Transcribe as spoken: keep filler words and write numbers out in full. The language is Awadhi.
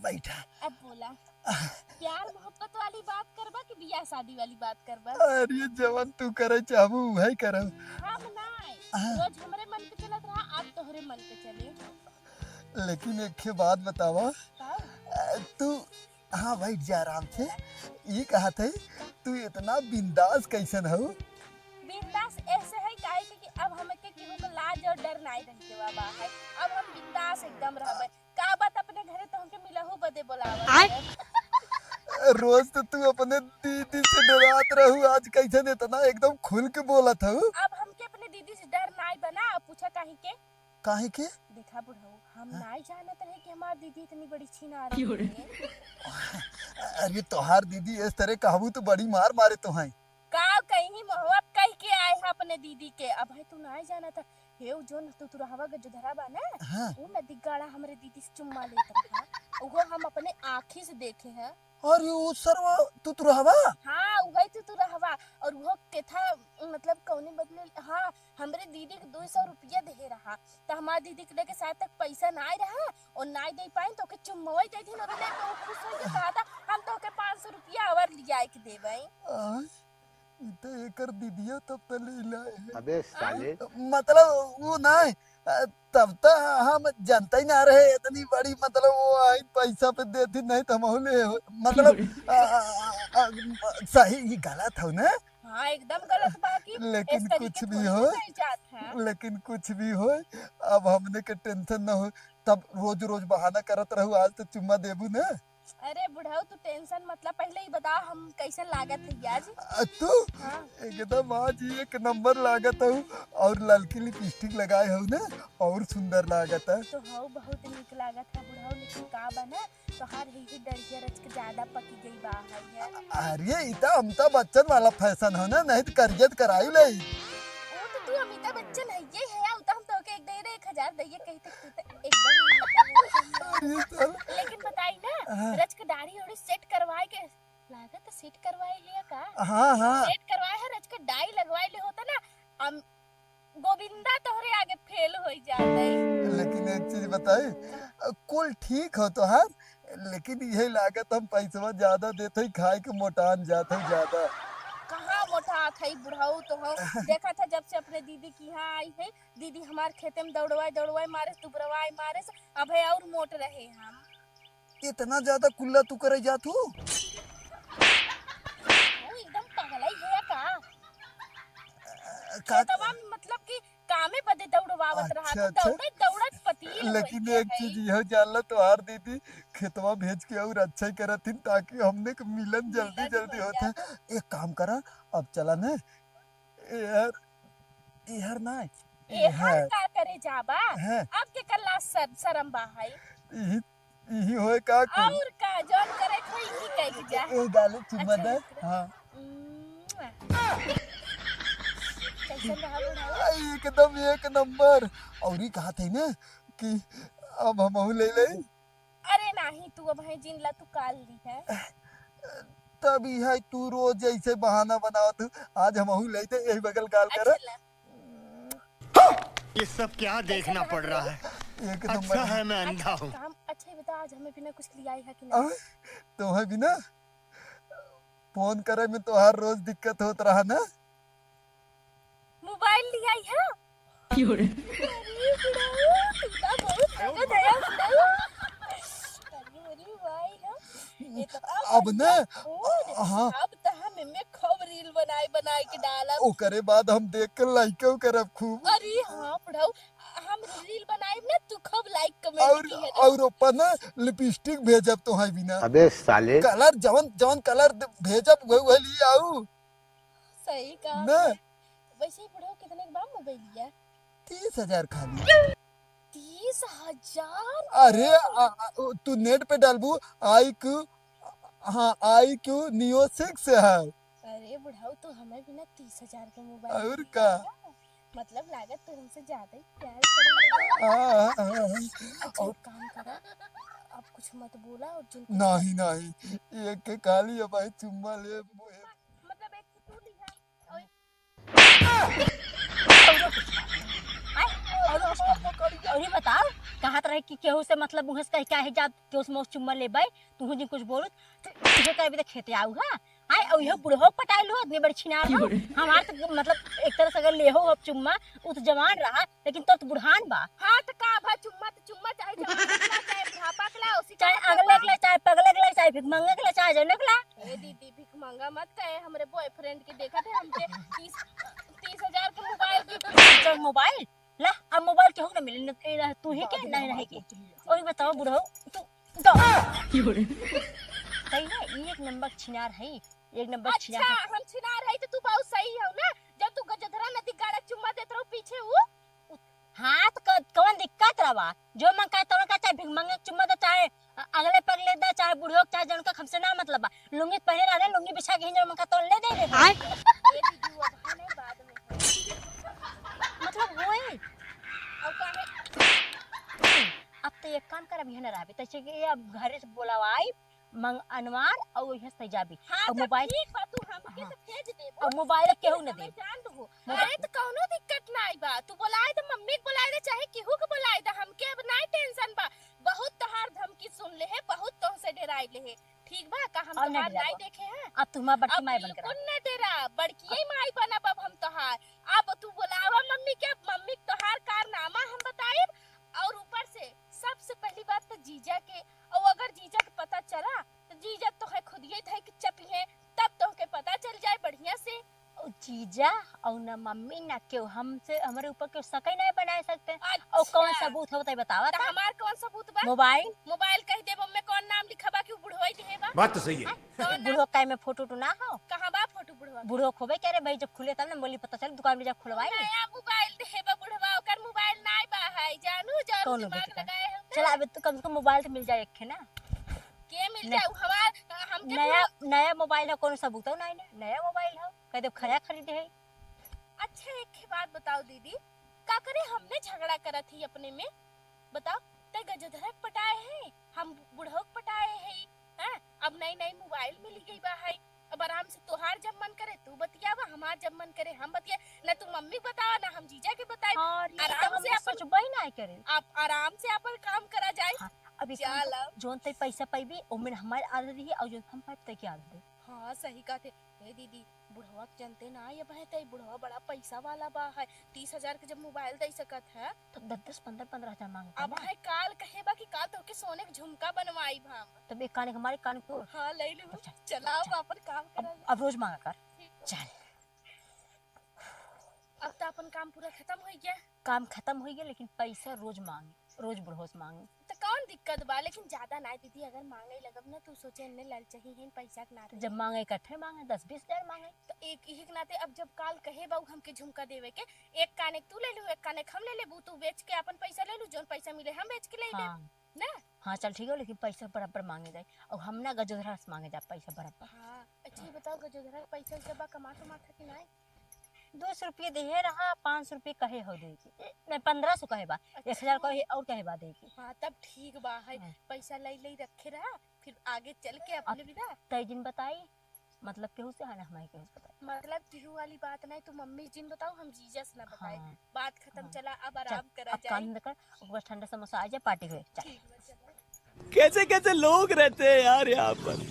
बैठा। अब बोला, प्यार मोहब्बत वाली बात करबा कि बियाह शादी वाली बात करबा? अरे, जवन तू करे चाहबू, उहे करब। हम नाय, हाँ। रोज हमरे मन के चलत रहा, आज तोहरे मन के चले। लेकिन एक ठे बात बतावा, का? अ, तू, हाँ, बैठ जा आराम से। ई कहत है, तू इतना बिंदास कैसन हऊ? बिंदास ऐसे है, काहे के कि अब हमके केहू के लाज और डर नाय रह गवा बा है। अब हम बिंदास एकदम रहबे। का बात, अपने घरे तो हमके मिलहू बदे बोलावत आय। है। रोज तो तू अपने दीदी से डरात रहू, आज कैसन इतना एकदम खुल के बोलत हऊ? अब हमके अपने दीदी से डर नाय बना, अब पूछा काहे के? काहे के? देखा बुढ़ऊ, हम हाँ? नाय जानत रहे कि हमार दीदी इतनी बड़ी छिनार क्यों रे? है। अरे, तोहार दीदी इस तरह कहबू तो बड़ी मार मारे तोहई। का कहीं महुआ कह के आए हैं अपने दीदी के। अब है तू नाय जानत है, हे उ जोन तुतुरहवा के जो धरा बा ना, हाँ। उ नदी गाड़ा हमरे दीदी से चुम्मा लेत रहा। उहो हम अपने आँखी से देखे हैं। अरे, उ सरवा तुतुरहवा? हाँ, उहे तुतुरहवा। और उहो केथा, मतलब, कौने बदले, हाँ, हमरे दीदी के दो सौ रुपया देहे रहा, तो हमार दीदी के लगे शायद तक पैसा नाय रहा और नाय दे पाइन, तो ओके चुम्मवई दे दिन, ओके लेके वो खुश होइके कहा था, "हम तो ओके पाँच सौ रुपया और लिया के देबई।" आ, ई तो एकर दीदिया तब तो ले लाए है। अबे साले। मतलब, वो नाय, अ, तब तो हम जानते ही ना रहे इतनी बड़ी, मतलब, वो आई पैसा पे देती, नहीं तो हम ले हो, मतलब, अ, अ, अ, अ, सही, ये गलत हो ना? हाँ, एकदम गलत बा कि लेकिन इस तरीके कुछ भी थोड़ी हो, ना कही जात है। लेकिन कुछ भी हो, अब हमने के टेंशन ना हो, तब रोज रोज बहाना करत रहू, आज तो चुम्मा देबू ना। अरे बुढ़ऊ, तू टेंशन मतलब, पहले ही बता हम कैसे लागत है आज? अ, तू? हाँ। एकदम आज ही एक नंबर लागत हऊ, और ललकी लिपस्टिक लगाए हऊ ना, और सुंदर लागत है। तो हऊ बहुत नीक लागत है बुढ़ऊ, लेकिन का बा ना, तोहार ही, ही डरिया रच के ज्यादा पकी गई बा है ये। अरे, ई तो अमिताभ बच्चन वाला फैशन हो ना, नहीं तो करियत कराई ले। वो तो तू अमिताभ बच्चन है, ये है, वो तो हम तो के एक दे रे एक हजार दे, ये कही तक तू तो एकदम अमिताभ बच्चन है। अरे, चल। लेकिन बताई ना, हाँ। रच के दाढ़ी ओढ़ी सेट करवाए के, लागत सेट करवाए लिया का? हाँ, हाँ। सेट करवाए है, रच के डाई लगवाए ले होता ना, हम गोविंदा तोहरे आगे फेल होई जात है। लेकिन एक चीज बताई, कुल ठीक हो तोहार, लेकिन यही लागत हम पैसवा ज्यादा देत हई, खाए के मोटान जात है ज्यादा। कहाँ मोटात है बुढ़ऊ, तो हम देखत है जब से अपने दीदी की यहाँ आई है, दीदी हमार खेते में दौड़वाए दौड़वाए मारे, दुबरवाए मारे, अबे और मोट रहे हम। इतना ज्यादा कुल्ला तू करे जात हो? वो एकदम पगलाई है का? अ, का? खेतवा में मतलब कि कामे बदे दौड़वावत रहा, अच्छा, तो अच्छा। दौड़त दौड़त पतील लेकिन होई एक गई। चीज यह जान ला, तोहार दीदी खेतवा भेज के और अच्छा ही करत हिन, ताकि हमने के मिलन जल्दी मिलन जल्दी हो होत है। जाए। एक काम करा, अब चला ना, यार, यार ना, एहर यार। का करे जाबा? हैं? अब के कल्ला सर-, शरम बा है। इही, इही होए का कुल? और का, जौन करे खोई ही कह के जा। ए, गाले चुम्मा अच्छा, दे। रुक, रुक। हाँ। उम्म। कैसन रहा बुढ़ऊ? आ, एकदम एक नंबर। और ई कहत है ना कि अब हमहू ले ले। अरे नाही, तू अब है जिन ला, तू काल ली है। तब ई है, तू रोज ऐसे बहाना बनावत हूँ, आज हमहू ले दे, यही बगल गाल कर। अच्छा ला। ये सब क्या देखना पड़ रहा है? एक नंबर। अच्छा है मैं अंधा हूँ। काम अच्छा ही बता, आज हमें बिना कुछ लिया ही है कि नहीं? आ, तोहे बिना फोन करे में तोहार रोज दिक्कत होत रहा ना? मोबाइल लिया ही है? क्यों रे? अरे बुढ़ऊ, तू तो बहुत नगद है बुढ़ऊ। अरे, अरे भाई, हम इतना अब ना, बढ़िया food। हाँ। अब तो हम इनमें खूब reel बनाए, बनाए के डालब। ओकरे बाद हम देख के like करब खूब। अरे हाँ बुढ़ऊ, हम reel बनाए ना, तू खूब like comment और, किहे ना। और ऊपर ना lipstick भेजब तोहाई बिना। अबे साले। Colour जवन, जवन colour दे-, भेजब, वही, वही ले आऊ। सही कहा ना? तूने। वैसे ही बुढ़ऊ कितने के बा मोबाइलिया? तीस हजार खाली। तीस हजार? अरे, आ, आ, ओ, तू net पे डालबू, IQ, हाँ, IQ Neo six है। अरे बुढ़ऊ, तू हमें बिना तीस हजार के मोबाइल और दे का? दिया। मतलब लागत तू हमसे ज्यादा ही प्यार करे लगा। हाँ, हाँ, हाँ, हाँ। अच्छा, और एक काम करा, अब कुछ मत बोला और जिनको नहीं, नहीं, एक के खाली अब भाई चुम्मा ले, मुँह मतलब एक तो तू लिहा। ओए। आय, अरे बताओ, कहत रहे कि केहू से मतलब उहें से कह के आहे जाब, केहू से मौस चुम्मा लेबै, तुहू जी कुछ बोलू, तो इहे कहबे तो खेते आऊ, हाँ? आए, और इहो बुढ़ो पटाइल हो, इतनी बड़ी छिनार हो। हमार तो मतलब एक तरह से अगर लेहो अब चुम्मा, उ तो जवान रहा, लेकिन तो, तो बुढ़ान बा। हाँ, तो का भा, चुम्मा तो चुम्मा, चाहे जवान के ला, चाहे बुढ़ापा के ला, उसी चाहे का अगले के ला, चाहे पगले के ला, चाहे भिखमंगा के ला, चाहे जौने के ला। ए दीदी, भिखमंगा मत कहे, हमरे boyfriend के देखत है हमके तीस, तीस हजार के मोबाइल के चल मोबाइल ला, अब मोबाइल केहू ना मिले, न, ए, ना तू ही के, नहीं, नहीं के। और बताओ बुढ़ऊ, तू तो सही है, ई एक नंबर छिनार है, एक नंबर छिनार अच्छा, है। हम छिनार है तो तू बहुत सही हो ना, जब तू गजधरा नदी गाड़ा चुम्मा देत रहो पीछे उ। हाँ, तो क-, कौन दिक्कत रहा? जो मन का तोड़ का, चाहे भिख मंगे चुम्मा दे, चाहे अ-, अगले पगले दे, चाहे बुढ़ियो के, चाहे जन का, हमसे ना मतलब बा। लुंगी पहने रहले, लुंगी बिछा के हिंजर मन का तोड़ ले दे दे। आय। ए दीदी, वो अब है नहीं, बाद में। मतलब होए। अब काहे? अब तो एक काम कर, अब यहाँ ना रहबे, तैसे कि अब घरे से बोलावाई, मंग अनवार और यहाँ से जाबी। हाँ, और तो मोबाइल ठीक बा, तू हमके हाँ। तो भेज देबो। और मोबाइल लेकिन केहू न हमें दे। जान दो। मोबाइल अरे, तो कौनो दिक्कत नाई बा, तू बोलाए दे, मम्मी के बोलाए दे, चाहे केहू के बोलाए दे, हमके अब नाई tension बा। बहुत तोहार धमकी सुन ले है, बहुत तोहसे डराई ले है। ठीक बा, का हम अब ना तोहार डराबो। नाई देखे हैं? अब तू हमार बड़की अब माई बन के रह। बिल्कुल ना डेरा, बड़किए माई बनब अब हम तोहार। अब तू बोलावा मम्मी के, अब मम्मी के तोहार कारनामा हम बताइब। और ऊपर से सबसे पहली बात तो जीजा के, और अगर जीजा के पता चला तो जीजा तो है खुद ही धई के चपी है, तब तोहके पता चल जाए बढ़िया से। ओ जीजा, और ना मम्मी ना केहू हमसे, हमरे ऊपर केहू शक ही नहीं बनाए सकते। और कौन अच्छा। सबूत हो बतावा तो ता? हमार कौन सबूत बा? मोबाइल। मोबाइल कह देब, ओमे कौन नाम लिखा बा कि उ बुढ़वा ही दिहे बा? बात तो सही है। हाँ? कौन नाम? बुढ़वा काहे में फोटो उटो ना हो? कहाँ बा फोटो बुढ़वा के? बुढ़वा खोबे करे भाई, जब खुले तब ना बोली पता चल, दुकान में जब खुलवाई। नया मोबाइल दिहे बा बुढ़वा, ओकर मोबाइल नाई बा है, जानू, जानू कौनो दिमाग दिक्कत ना। लगाए हो। चला, अब तू कम से कम मोबाइल तो मिल जाए एक ठे ना। के मिल ना। जाए, उ हमार, हमके नया, बुढ़वा नया मोबाइल है, कौनो सबूत हो ना, नया मोबाइल हो, कह देब खरा खरीदे है। अच्छा, एक ठे बात बताओ दीदी, का करे हमने झगड़ा करत ही अपने में? बताओ, ते गजोधरा के पटाए है, हम बुढ़ऊ के पटाए है, हैं? अब नई नई मोबाइल मिल गई बा है, अब आराम से तोहार जब मन करे तू बतियावा, हमार जब मन करे हम बतिया, ना तू मम्मी के बतावा, ना हम जीजा के बताई। हाँ, ये तो आराम हम से अपन सोचबे ना करे। आप आराम से अपन काम करा जाए। हाँ, अभी चल। जौन ते पैसा पाइबी, ओमे हमार आधा दी और जौन हम पाइब ते के आधा दे। हाँ, सही कहते। हे दीदी, बुढ़वा के जनते ना, ये बहन, तई बुढ़वा बड़ा पैसा वाला बा है, तीस हजार के जब मोबाइल दे सकत है। तो दस दस, पन्द्रह पन्द्रह हजार मांगता अब ना। है काल कहे बा कि काल तोके सोने के झुमका बनवाई बा। तब एक कान के हमारे कान को। हाँ, ले लू। अच्छा, चलाओ, अच्छा। अपन काम अब, करा। अब रोज मांगा कर। ठीक। चल। अब तो अपन काम पूरा खत्म हो गया। काम खत्म हो गया, लेकिन पैसा रोज मांगे। रोज बुढ़वा से मांगे। तो कौन दिक्कत बा, लेकिन ज्यादा ना दीदी, अगर मांगे लगब ना, तू सोचे इन्ने ललचही हैं, पैसा के नाते। जब मांगे इकट्ठे मांगे, दस बीस हजार मांगे। तो एक, यही के नाते अब जब काल कहे बा हमके झुमका देवे के, एक कान एक तू ले लू, एक कान एक हम ले लेबू, तू बेच के अपन पैसा ले लू, जौन पैसा मिले हम बेच के ले लेब। हाँ। ना? हाँ, चल ठीक है, लेकिन पैसा बराबर मांगे जाए। और हम ना गजोधरा से मांगे जा पैसा बराबर। हाँ, अच्छा, ये बताओ, गजोधरा के पैसा वैसा बा, कमा तो माथा कि नाई? दो सौ रुपये देहे रहा, पाँच सौ रुपये कहे हो दे के। ए, नहीं, पन्द्रह सौ कहे बा। अच्छा। एक हजार कहे और कहे बा दे के। हाँ, तब ठीक बा है। हाँ। पैसा लई लई रखे रहा, फिर आगे चल के अब अपने बिना। तय दिन बताई, मतलब केहू से, हाँ ना, हमारे केहू से बताई। मतलब केहू वाली बात नहीं, तू मम्मी जिन बताओ, हम जीजा से ना बताई। हाँ। बात खत्म, हाँ। चला, अब चल, आराम करा अब जाए। काम कर, ऊपर ठंडा समोसा आ जाए, पार्टी हुए, चल। ठीक बा, चला। कैसे कैसे लोग रहते हैं यार यहाँ पर।